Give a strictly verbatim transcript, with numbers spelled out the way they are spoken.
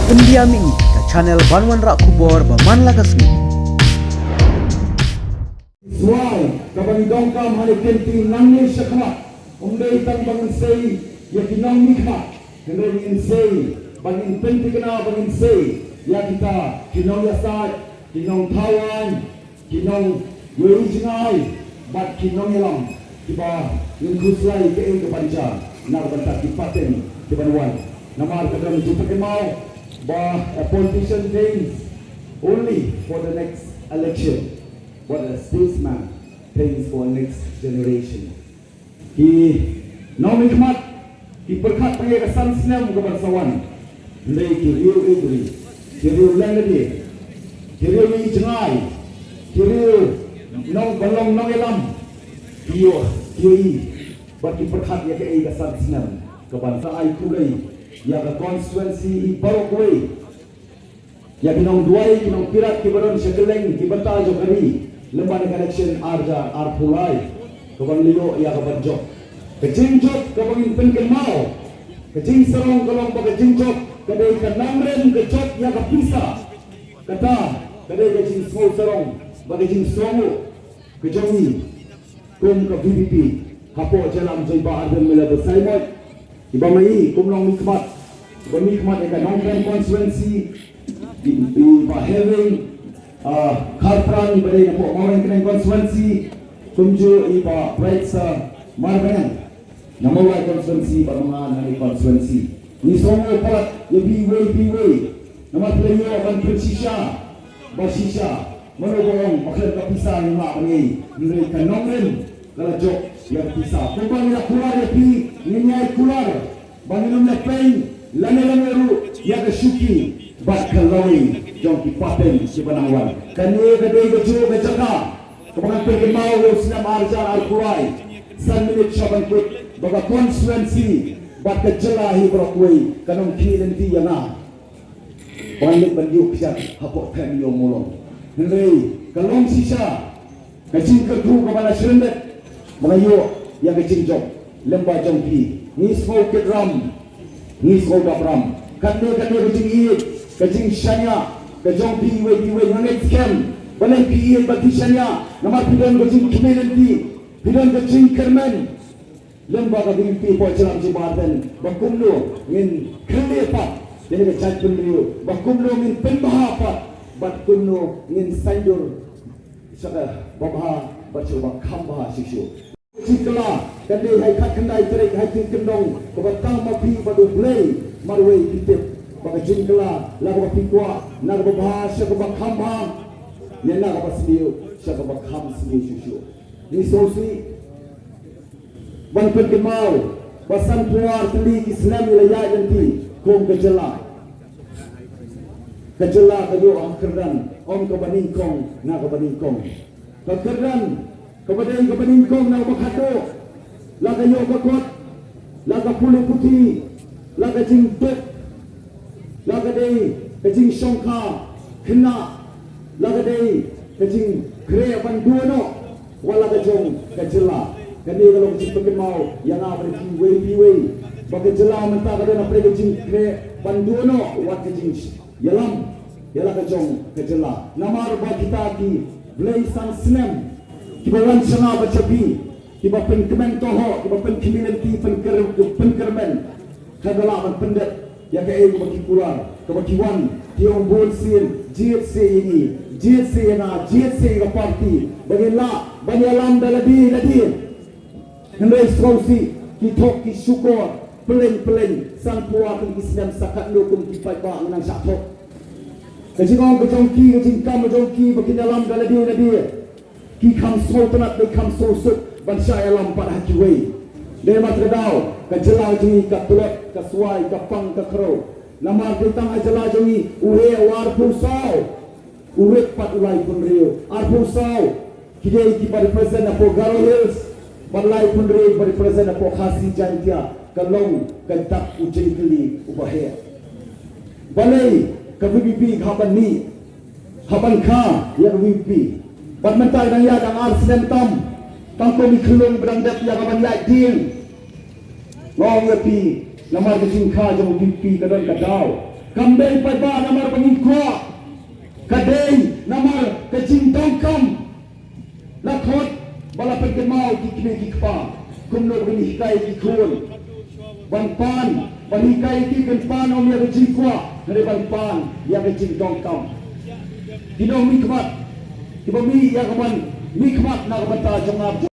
Pyndiam ïa ngi ka channel ban wanrah khubor ba man la ka sngi. Swai kaba ngi donkam ha ne kynti nangne shakhmat um dei tang ba ngin sei ïa ki nongmihkhmat, hynrei ngin sei ba ngin pynthikna, ba ngin sei ïa kita ki nongïasaid, ki nongthaw aiñ, ki nongïohi jngai bad ki nongïalam kiba ngin khuslai kaei kaban jia na ka bynta ki pateng kiban wan. Namar ka don jingpynkynmaw ba a politician thinks only for the next election, but a statesman thinks for next generation. Ki nongmihkhmat ki pyrkhat tang ïa ka san snem kaban sa wan. Hynrei ki riew ïeit ri, ki riew leh lade, ki riew ïeit jngai, ki riew nong ba long nongïalam, ki ïoh, ki ïohi bad ki pyrkhat ïa kaei ka san snem kaban sa ai khublei ïa ka constituency baroh kawei. Ïa ki nongduwai, ki nongpirat kiba don sha kylleng ki bynta jong ka ri lem bad ka election ar hajar arphew lai, kaban leh ïa kaban jop. Ka jingjop kaba ngin pynkynmaw, ka jingsarong ka long ba ka jingjop ka dei ka nongrim ka jop ïa ka pisa. Kata ka dei ka jingsngew sarong bad ka jingsngew ka jong ngi kum ka V P P hapoh jingïalam jong i Bah Ardent Miller Basaiawmoit. Iba ma i kum nongmihkhmat, iba mihkhmat ïa ka Nongkrem constituency, i, i Bah Hewing, ah, Kharpran iba dei napoh Mawryngkneng constituency, kumjuh i Bah Brightstar Marbaniang na Mawlai constituency bad ma nga na Nongkrem constituency. Ngi sngew pat ïa phi iwei pa iwei. Namar phi la ïoh ban pynshisha, ba shisha, mano ba ong ba khlem ka pisa ngim lah ban ïai, hynrei ka nongrim ka la jop ïa ka pisa. Kumba ngi la kular ïa phi, ngin ïai kular ba ngin ym leh peiñ lane lane ruh ïa ka shuki bad ka lawei jong ki pateng kiba nang wan. Kane ka dei kajuh ka jaka kaba ngan pynkynmaw ïa u snem ar hajar arphew lai, san minit sha ban kut, ba ka constituency bad ka jylla hi baroh kawei kan ym khmih lynti ïa nga ban leit ban ïuh khñiot hapoh thaiñ ïew Mawlong. Hynrei ka long shisha ka jingkyrkhu kaba la syriem beit ba nga ïoh ïa ka jingjop lem bad jong phi. Ngi sngew kit ram, ngi sngew dap ram. Katne katne ka jingïeit, ka jingshaniah ka jong phi iwei pa iwei, nga ngeit skhem balei phi ïeit bad phi shaniah. Namar phi don ka jingkhmih lynti, phi don ka jingkyrmen lem bad ka V P P hapoh jingïalam jong i Bah Ardent ba kumno ngin khyllipmat ïa ka jaitbynriew, ba kumno ngin pynbha pat, bad kumno ngin saiñdur sha kaba bha bad sha kaba kham bha shisha. Jingkylla ka dei ha i khatkhyndai tarik ha i jingkyndong kaba tang ma phi bad U Blei marwei. Phi tip ba ka jingkylla la kaba phi kwah na kaba bha sha kaba kham bha, ne na kaba sniew sha kaba kham sniew shuh shuh. Ngi sngewsih ban pynkynmaw ba sanphew ar tylli ki snem ngi la ïaid lynti kum ka jylla. Ka jylla ka ïoh ha kyrdan ym kaba nyngkong na kaba nyngkong. Ka kyrdan kaba dei kaba nyngkong na kaba khatduh, la ka ïoh ka kot, la ka pule puthi, la ka jingduk, la ka dei ka jingshongkha khynnah, la ka dei ka jingkhreh ban duh noh wat la ka jong ka jylla. Kane ka long ka jingpynkynmaw ïa nga bad phi iwei pa iwei ba ka jylla mynta ka don hapdeng ka jingkhreh ban duh noh wat ka jingïalam ïa la ka jong ka jylla. Namar ba kita ki blei san snem kiba wan sha nga bad sha phi, kiba pynkmen tohok, kiba pynkhmih lynti, pynkyr-, pynkyrmen, ka da lah ban pyndep ïa kaei kaba ki kular, kaba ki wan ki ong bun sien, jied seh ïa ngi, jied seh ïa nga, jied seh ïa ka party ba ngin lah ban ïalam da lade lade. Hynrei sngewsih, ki thok ki shukor, pyllein pyllein, sanphew ar tylli ki snem sa katno kum ki paidbah ngi nang shah thok. Ka jingong ka jong ki, ka jingkam ka jong ki ba kin ïalam da lade lade. Ki kham sngewtynnat, ki kham sngewsuk ban shah ïalam pat ha kiwei. Dei namar kata ka daw ka jylla jong ngi ka tlot, ka swai, ka pang, ka khrew. Namar dei tang ha jylla jong ngi u heh u arphew saw, u rit pat u laiphew hynriew. Arphew saw ki dei kiba represent hapoh Garo Hills, bad laiphew hynriew ba represent hapoh Khasi Jaintia. Ka long ka dak u jingkylli uba heh. Balei ka V P P ka hap ban mih, hap ban kha ïa ka V P P? Bad mynta dang ïaid dang ar snem tam, tang kum i khyllung ba dang dep ïa ka ban ïaid dieng. Nga ong ïa phi, namar ka jingkha jong ka V P P ka don ka daw. Kam dei paidbah namar ba ngin kwah, ka dei namar ka jingdonkam. La khot ba la pynkynmaw ki kmie ki kpa kumno ban hikai ki khun ban pan, ban hikai ki, ban pan ym ïa ka jingkwah, hynrei ban pan ïa ka jingdonkam. Ki nongmihkhmat kiba mih ïa ka ban mihkhmat na ka bynta jong nga.